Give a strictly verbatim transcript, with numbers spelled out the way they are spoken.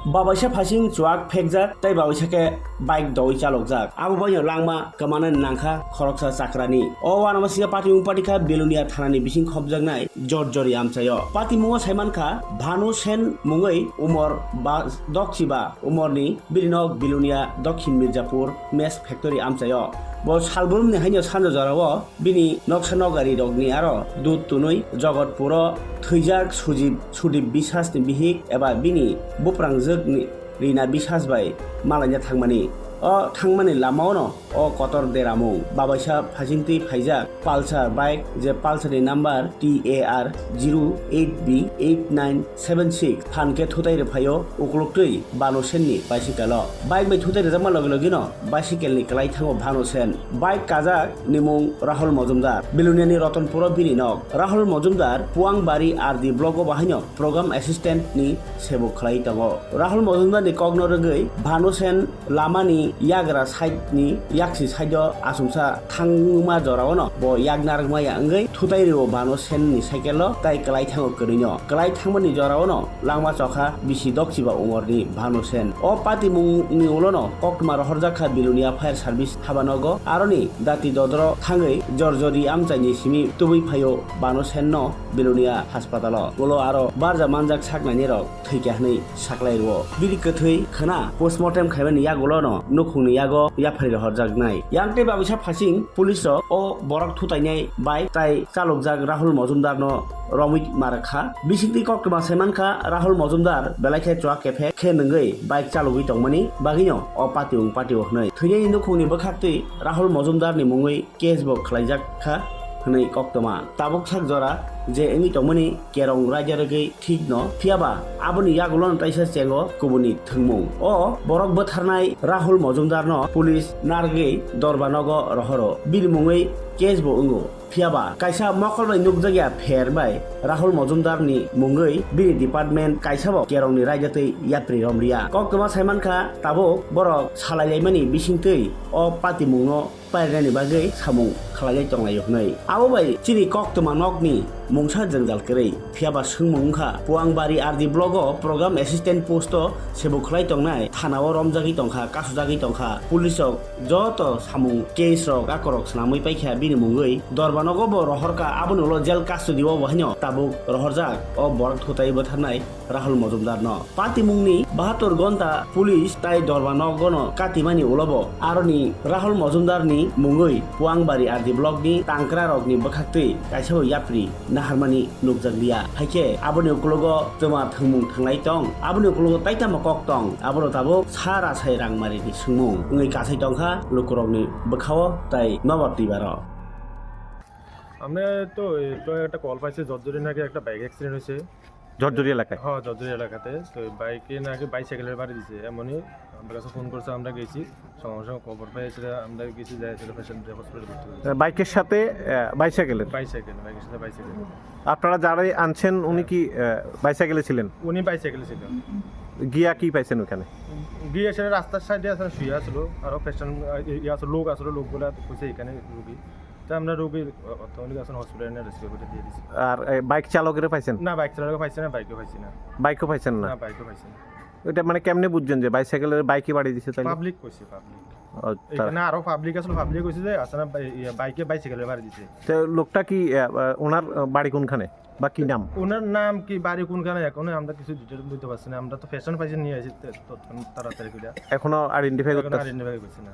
Babaisa phasing chuak phekjak tei babaisa khe bike doi chalokjak. Abo baino langma kwmanani nangkha khoroksa chakrani. O uanama sika patimung patikha Belonia thanani bising khopjaknai Jorjori amchaio. Patimungo saimankha Bhanu Sen mungwi umor ba dokchiba umorni bini nok Belonia Dokhin Mirjapur Mess Factory amchaio. Bo salbrumni haino sanjo jorao bini noksa nokari rokni aro dud tunwi Jogotpuro thwijak Sujib, Sudip Biswasni bihik eba bini buprangjwkni Rina Biswas bai malaina thangmani. O thangmani lamaono o kotor deramung babaisa phasingtwi phaijak Pulsar bike, je Pulsar ni number T A R zero eight B eight nine seven six phan khe thutai rwphaio ukloktwi Bhanu Sen ni bicycle o. Bike bai thutai rwjakma logi logi no bicycle ni kwlai thango Bhanu Sen. Bike kajak ni mung Rahul Mojumdar. Belonia ni Ratanpuro bini nok. Rahul Mojumdar Puangbari R D block o bahaino program assistant ni sebo khlai tongo. Rahul Mojumdar ni kokno rwgwi Bhanu Sen lamani yagra side ni yaksi side o achomsa thangma joraono bo yak narwkmaya wngwi thutai rwo Bhanu Sen ni cycle o tai kwlai thango kwrwino. Kwlai thangmani joraono langma chokha bisi dokchiba umorni Bhanu Sen. O patimungni ulono koktwma rohorjak kha Belonia Fire Service habanogo. Aroni dati dodoro thangwi Jorjori amchaini simi tubui phaio Bhanu Sen no Belonia haspatalo. Ulo aro barja manjak saknainirok thwikha hwnwi saklai rwo. Bini kwthwi khwna postmortem khaimani yagulono nukhungni yago yaphari rohorjaknai. Yang tei babusa phasing police rok o borok thutainai bai tai chalokjak Rahul Mojumdar no romwi marwkha. Bisingtwi koktwma saimankha Rahul Mojumdar belai khe chuak kephek khe nwngwi bike chalogwi tongmani bagwino o patiung patio hwnwi. Thwinani nukhungni bwkhaktwi Rahul Mojumdar ni mungwi case bo khlaijak kha hwnwi koktwma. Tabuk sak jora je wngwi tongmani kerong raida rwgwi thik no, phiyaba aboni yagulono taisa chengo kubuni thwngmung. O borok bwtharnai Rahul Mojumdar no police narwgwi dorba nogo rohoro, bini mungwi case bo wngo. Phiyaba kaisa mokol bai nukjakya pher bai Rahul Mojumdar ni mungwi bini department kaisa bo kerong ni raida twi yapri romliya. Koktwma saimankha tabuk borok salailaimani bisingtwi o patimungno pairnani bagwi samung khlaijak tonglaio hwnwi. Abo bai chini koktwma nokni mungsa jwngjal kwrwi. Phiyaba swngmung wngkha, Puangbari R D block o program assistant post o sebo khlai tongnai, thana o romjagwi tongkha, kasujagwi tongkha. Police rok joto samung case rok akorok swnamwi paikha bini mungwi. Dorba nogo bo rohorkha, aboni ulo jail custody o bo haino tabuk rohorjak o borok thutai bwtharnai Rahul Mojumdar no. Patimungni bahatur gonta police tai dorba nogono katimani ulobo aroni Rahul Mojumdar ni mungwi Puangbari R D block ni tangkra rokni bwkhaktwi kaisa bo yapri naharmani nukjakliya. Haikhe aboni ukologo twma thwngmung thwnglai tong, aboni ukologo taitama kok tong, abono tabuk sa rasai rangmari ni swngmung wngwi kasai tongkha lukurokni bwkhao tai nobar twibaro. আমরা তো এই তো একটা কল পাইছি জর্জরি নাকি একটা bike accident হয়েছে। জর্জরি এলাকায়? হ্যাঁ, জর্জরি এলাকাতে। তো বাইকে নাকি বাইসাইকেলের বাড়ি দিছে, এমনই আমার কাছে ফোন করছে, আমরা গেছি, সঙ্গে সঙ্গে খবর পেয়ে সেটা আমরা গেছি, যাই সেটা পেশেন্ট হসপিটালে ভর্তি করেছি। আহ, বাইকের সাথে, আহ, বাইসাইকেলের? বাইসাইকেল, বাইকের সাথে বাইসাইকেল। আপনারা যারাই আনছেন, উনি কি, আহ, বাইসাইকেলে ছিলেন? উনি বাইসাইকেলে ছিলেন। গিয়া কি পাইছেন ওখানে? গিয়া সেটা রাস্তার সাইডে আসলে শুয়ে আসলো, আরও পেশেন্ট, আহ, ইয়ে আসলো, লোক আসলো, লোকগুলা কইছে এখানে রুগী। তা আমরা রোগীর অ-, অত্যাধুনিক এখন হসপিটালে নিয়ে রেস্কিউ করে দিয়ে দিছি। আর এই বাইক চালকেরও পাইছেন? না, বাইক চালকেরও পাইছি না, বাইকও পাইছি না। বাইকও পাইছেন না? না, বাইকও পাইছি না। এটা মানে কেমনে বুঝছেন যে বাইসাইকেলের বাইকে বাড়ি দিছে তাইলে? পাবলিক কইছে, পাবলিক। ও, তা- এখানে আরো পাবলিক আসলে, পাবলিক কইছে যে আসলে বাই-, ইয়ে, বাইকে বাইসাইকেলে বাড়ি দিছে। তো লোকটা কি, আহ, আহ, ওনার, আহ, বাড়ি কোনখানে বা কি নাম? ওনার নাম কি, বাড়ি কোনখানে, এখনো আমরা কিছু ডিটেইলস বলতে পারছি না। আমরা তো পেশেন্ট পাইছি নিয়ে আসি, তো, তো তাড়াতাড়ি করে। এখনো আইডেন্টিফাই এখনো করতে আইডেন্টিফাই করছি না।